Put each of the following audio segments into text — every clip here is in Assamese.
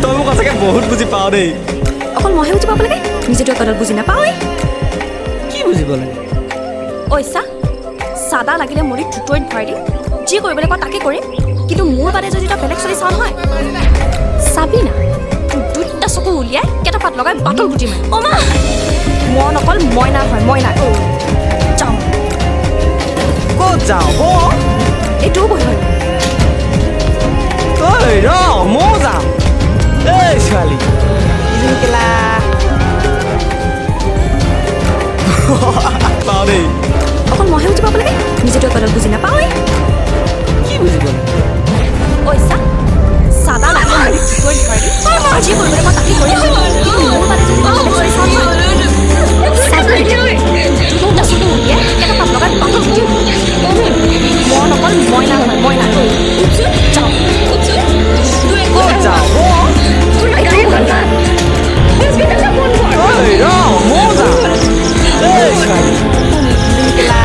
তই মোক সঁচাকৈ বহুত বুজি পাৱ দেই। অকল মইহে বুজি পাব লাগে, নিজেতো একোডাল বুজি নাপাওঁৱেই। কি বুজিব লাগে? ঐ চা, চাদা লাগিলে মৰি থুতৰিত ভৰাই দিম, যি কৰিবলৈ কওঁ তাকে কৰিম। কিন্তু মোৰ বাদে যদি তই বেলেগ ছোৱালী চাৱ নহয়, চাবি না, তোৰ দুটা চকু উলিয়াই কেইটা পাত লগাই বাটল গুটি মাৰিম। অ' মা, মন অকল মইনা হয়, মইনা। যাওঁ। ক'ত যাওঁ ক? এইটোও বহি হয়। ঐ ৰ, ময়ো যাম। এই ছোৱালী ইজনী কেলা পাওঁ দেই। অকল মইহে বুজি পাব লাগে, নিজেতো একোডাল বুজি নাপাওঁৱেই। কি বুজিব লাগে? ঐ চা, চাদা লাগিলে মৰি থুতৰিত ভৰাই দিম, যি কৰিবলৈ কওঁ তাকে কৰিম। কিন্তু মোৰ বাদে যদি তই বেলেগ ছোৱালী চাৱ নহয়, চাবি না, দুটা চকু উলিয়াই কেইটা পাত লগাই বাটল গুটি মাৰিম। মন অকল মইনা হয়, মইনা। যাওঁ। ক'ত যাওঁ ক? এইটোও বহি হয়। ঐ ৰ, ময়ো যাম। এই ছোৱালী ইজনী কেলা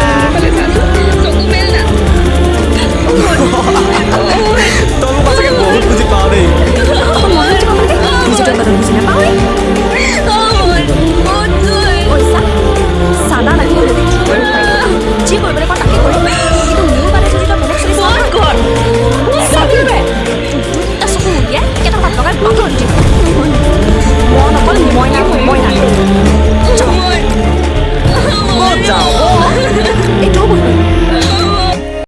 তই মোক সঁচাকৈ বহুত বুজি পাৱ দেই। অকল মইহে বুজি পাব লাগে, নিজেতো একোডাল বুজি নাপাওঁৱেই। ঐ চা, চাদা লাগিলে মৰি থুতৰিত ভৰাই দিম, যি কৰিবলৈ কওঁ তাকে কৰিম। কিন্তু মোৰ বাদে যদি তই বেলেগ ছোৱালী চাৱ নহয়, চাবি না, তোৰ দুটা চকু উলিয়াই কেইটা পাত লগাই বাটল গুটি মাৰিম।